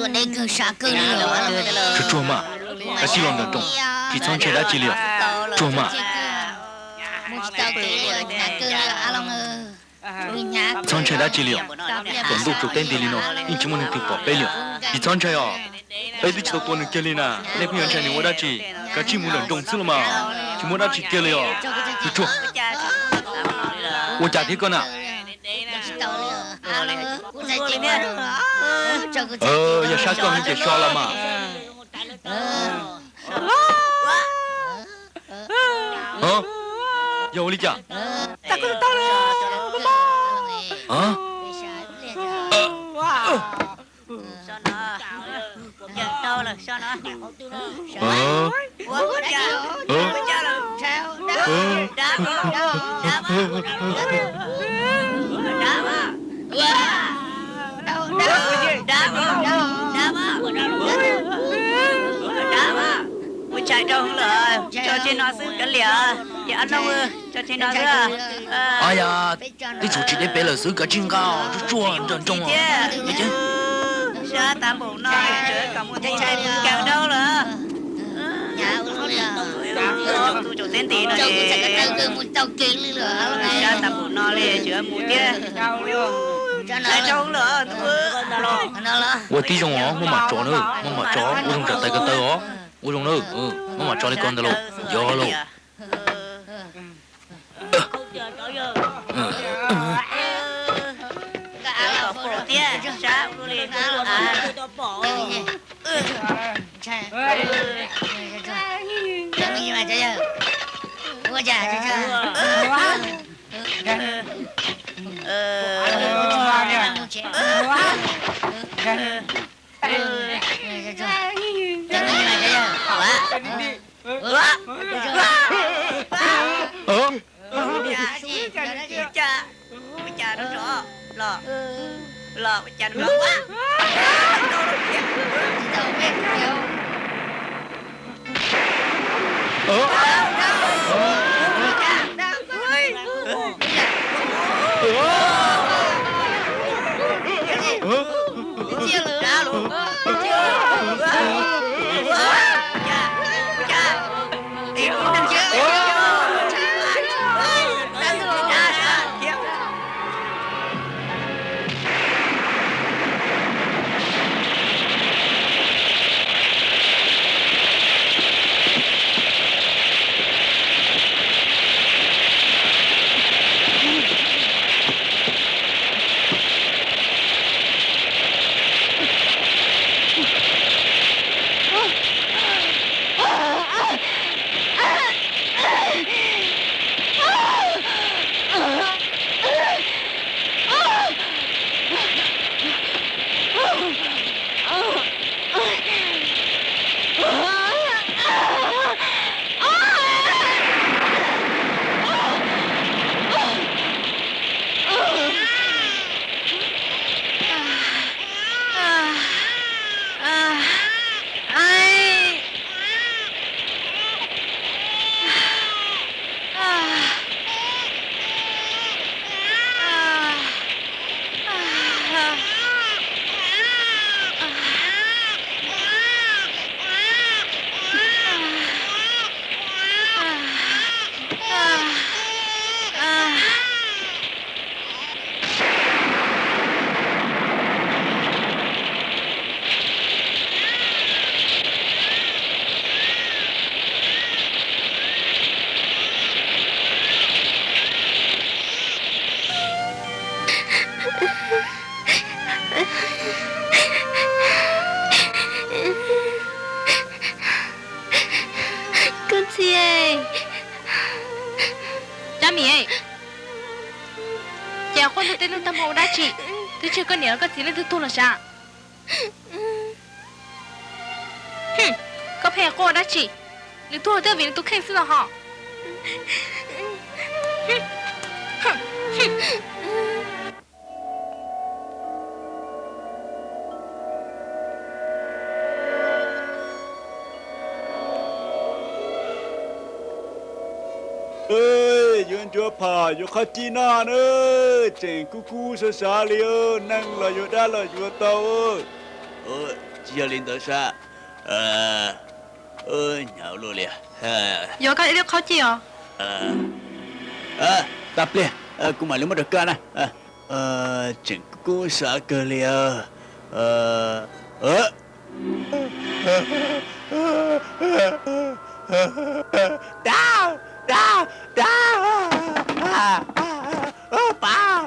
Tsuag tsuag mas, kav tsij los nram nroos, tsis txhob ntshai dab tsi li os. Tsuag mas. Txhob ntshai dab tsi li os. Thaum ntuj tsaus teb nti li no yeej tsis muaj neeg twg pom peb li os. Tsis txhob ntshai os. Peb twb tsis tau tua nws kiag li na, nej pheej yuav ntshai nws ua dab tsi? Kav tsij mus nram nroos xwb los mas, tsis muaj dab tsi kiag li os. Tsuag tsuag. Ua cas thiab koj na? Yog sab koj heev ces so los mas. Yog ua li cas? Ua tshais rau lawm, tso tseg no xwb kav liam, ces ob no tso tseg no xwb. Yog twb txhub tsis deb pem lawm xwb, kav tsij nqa tsuag tsuag nram nroos. Sab tas npaum no, kom mus txhais kaw rau lawm. Ntuj tsaus teb nti no, sab tas npaum no li tseem mus thiab. Tshais rau lawm. Ua tib zoo os, maj mam tso na, maj mam tso, ua zoo tsam tais ko taw os. Ua zoo na, maj mam tso li ko ntawd lauj, yog lauj. Koj txiv, Tsab Mim, ces quaj ntuj teb ntuj tag npaum ua dab tsi? Twb tsis yog koj niam los koj txiv leej twg tuag los sav. Koj pheej quaj ua dab tsi? Nws tuag twb vim nws tus kheej xwb los hos. Yuav ntsuav phom yuav qhov ci noj na, tseem kub kub sab sab li, neeg los yuav dab los yuav tau. Tsis yog li ntawd sab. Hnyav luaj li. Yog koj ib lub qhob cij os. Tag pliag, kuv mam li muab rau koj na. Tseem kub xav kawg li. Dab, dab, dab, pab.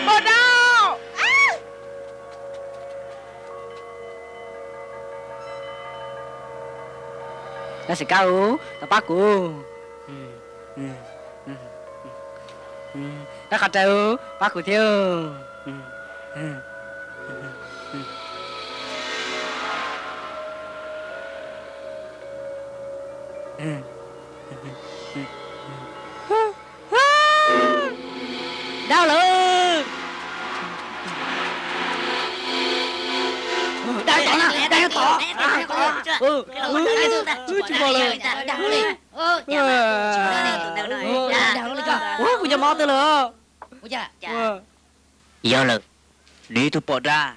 Poj dab, Nab Xim Kab, tau pab kuv. Nab Qhov Rawv, pab kuv thiab. Dab lawm. Dab tom na, dab tom. Tsis pom lawm. Ua kuv cov mov twg lawm. Yog lawm, nws ib tug poj dab.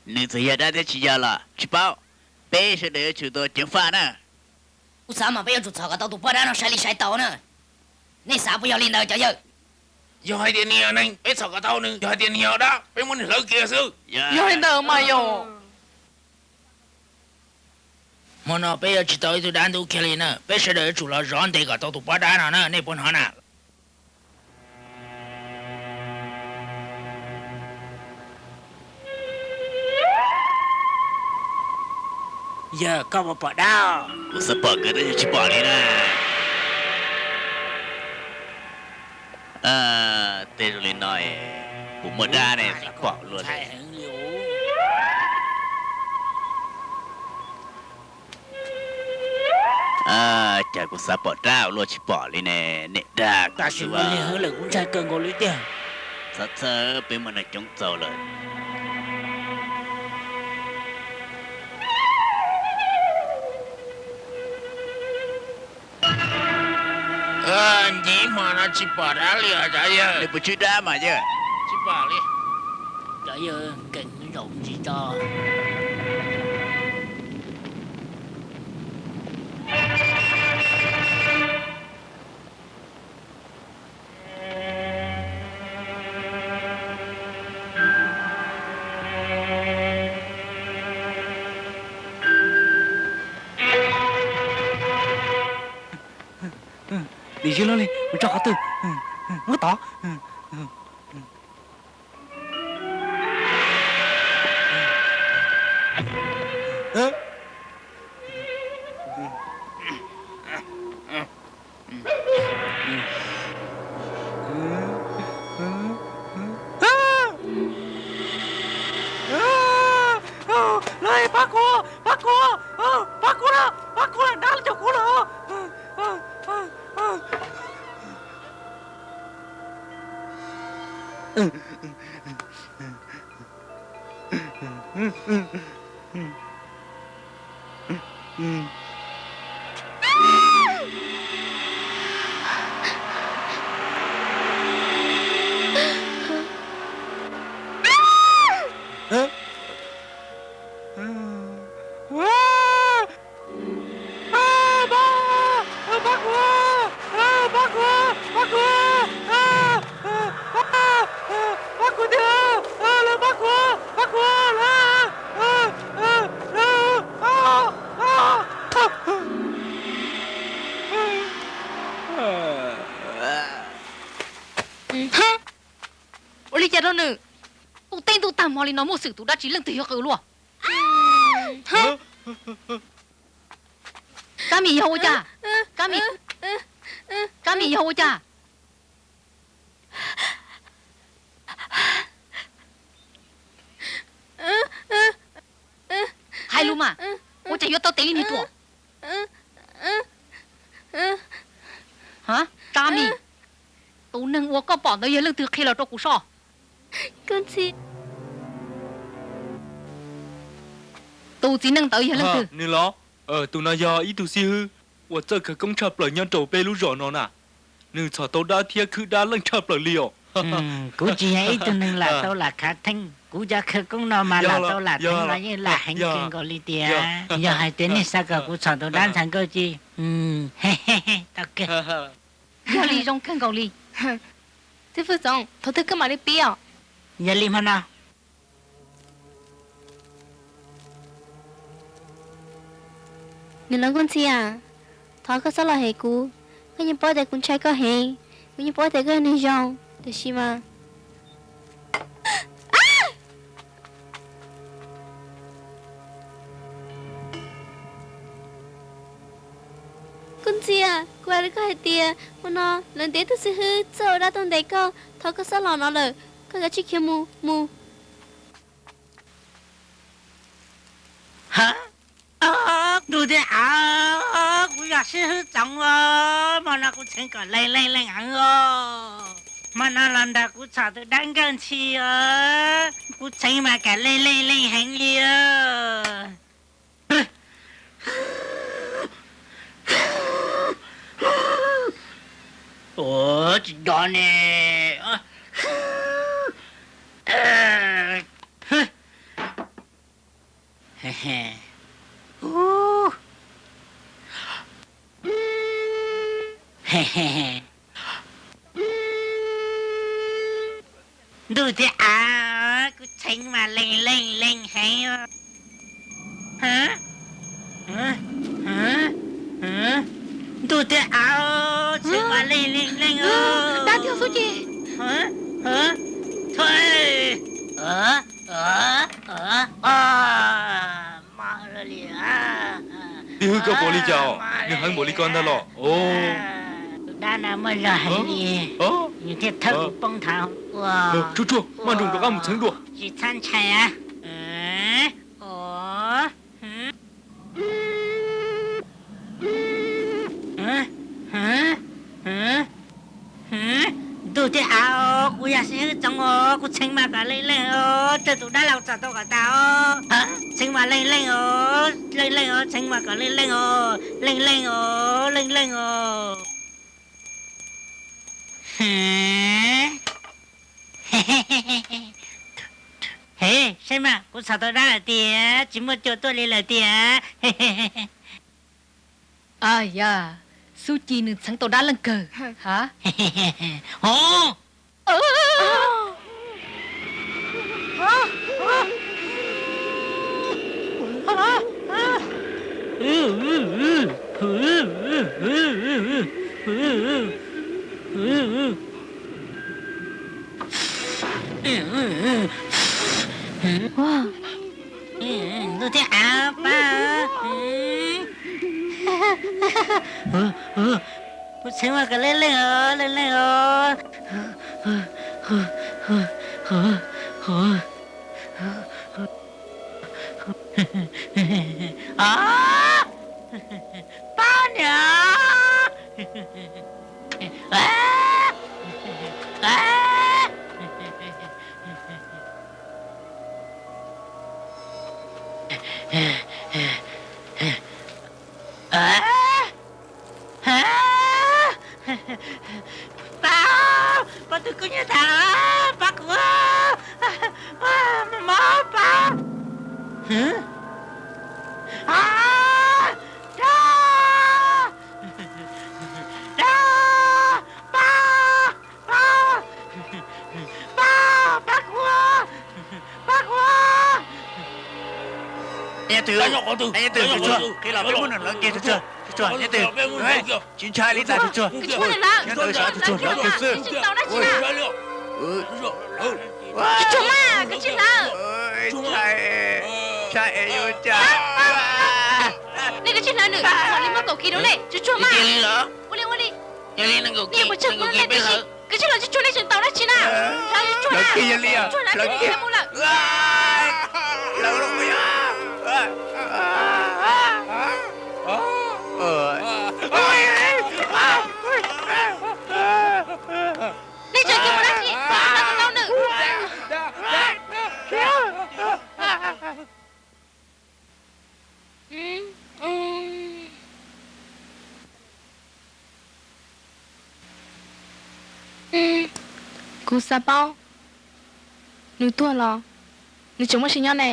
Nws txawm yog dab thiab tsis yog los tsis paub. Peb sawv daws yuav tsum tau ceev faj na. Kuv xav mas peb yuav tsum txhom kom tau tus poj dab no sai li sai tau na. Nej xav puas yog li ntawd cov yawg? Yog hais tias nws yog neeg, peb txhom kom tau nws. Yog hais tias nws yog dab, peb muab nws hlawv kiag xwb. Yog li ntawd mas yog. Hmo no peb yuav tsis tau ib tug dab ntub kiag li na. Peb sawv daws yuav tsum los zov ntes kom tau tus poj dab no na, nej puas hnov na? Yog koj puas pom dab? Kuv xav pom kawg tab sis tsis pom li na. Tej zaum li no, kuv muaj dab ne, xav pom luaj li. Cas kuv xav pom dab ua luaj tsis pom li ne, niag dab. Tab sis muaj niag hwb lawm kuv ntshai kawg nkaus li tiag. Txhob txhawj, peb muaj neeg coob txaus lawm. Ncig hmo no tsis pom dab li os cov yawg. Nws puas tswb dab mas yawg? Tsis pom li. Cov yawg nkees zaum ntsis tso. Nim zis loj li, mus tso qhov twg? Muab tod. Pab kuv, pab kuv, pab kuv lawm, pab kuv lawm, dab los caum kuv lawm. Pab kuv, pab kuv, pab kuv, pab kuv thiab, lawv pab kuv, pab kuv lawm. Ua li cas rau nws? Ntuj teb ntuj tag hmo li no muaj xwm tus dab tsi leej twg yuav qw luaj? Kab Mis yog ua cas? Kab Mis, Kab Mis yog ua cas? Hais lus mas, ua cas yuav tau tes li niag ruam? Kab Mis, Tus neeg uas koj pom ntawd yog leej twg, qhia los rau kuv soj. Tus txiv neej ntawd yog leej twg? Nws los, tus no yog ib tug xib hwb uas txawj khawv koob tshaj plaws nyob rau peb lub zos no na. Nws txhom tau dab thiab khwb dab leej tshaj plaws li os. Kuv tsis yog ib tug neeg lam tau lam khav theeb, kuv cov khawv koob no mas lam tau lam theeb los yeej lam heev kawg nkaus li tiag. Yog hais tias nej xav kom kuv txhom tau dab ntxhais nkauj ces tau kawg. Yog li zoo kawg nkaus li. Xib fwb Txoov, thaum twg koj mam li pib os? Yog li hmo no. Nws los Nkauj Ntxhi a, thov koj txhob los hem kuv. Koj yeej paub tias kuv ntshai koj heev, kuv yeej paub tias koj yog neeg zoo, tiam sis mas Nkauj Ntxhi a, kuv hais rau koj hais tias hmo no lawv ntiav ib tug xib hwb txawj ua dab tuaj ntes koj, thov koj txhob los no lawm, koj kav tsij khiav mus mus. Ntuj thiab av, kuv yog xib hwb Txoov os, hmo no kuv txheev kom leej leej leej heev os. Hmo no los nrog kuv txhom tus dab Nkauj Ntxhi os, kuv txheev mas kom leej leej leej heev li os. Ua tsis dov ne. Ntuj thiab av, kuv txheev mas leej leej leej heev. Ntuj thiab av, txheev mas leej leej leej. Dab thiab Xub Ci. Tib hwb koj pom li cas os, nws heev npaum li ko ntag los? Tus dab no muaj zog heev li, nws thiaj thawb kuv poob nthav ua. Tsuag tsuag, maj nroos rov qab mus txheev dua. Tsis txhob ntshai. Ntuj thiab av, kuv yog xib hwb Txoov os, kuv txheev mas kom leej leej os, tsawg tus dab los txhom tau kom tas os. Txheev mas leej leej os, leej leej os, txheev mas kom leej leej os, leej leej os, leej leej os. He, saib mas, kuv txhom tau dab lawm tiag, tsis muaj cua tuaj li lawm tiag. Yog, Xub Ci nws txheev tau dab leej kawg. Ntuj thiab av, pab. Kuv txheev mas kom leej leej os, leej leej os. Pab niam. Pab, pab tus kub nyuj tas, pab kuv, mob mob pab. Dab, dab, pab, pab, pab, pab kuv, pab kuv. Nyob twg, nyob twg, tsuag tsuag, qhib los peb muab nws hlawv kiag tsuag tsuag, nyob twg. Tsis ntshai li cas tsuag tsuag. Nyob ntawd sav tsuag tsuag hlawv kiag xwb. Tsuag mas, koj tsis hlawv. Ntshai, ntshai yuav cas. Nej koj tsis hlawv nws, mam li muab kaum kis rau nej, tsuag tsuag mas. Ua li, ua li. Yog li nees nkaum kis, nees nkaum kis peb hlawv. Koj tsis hlawv tsuag tsuag nej tseem tau dab tsi na. Hlawv kiag yog li, hlawv kiag mus lawm. Hlawv los yog. Kuv xav paub, nws tuag los nws tseem muaj sia nyob ne?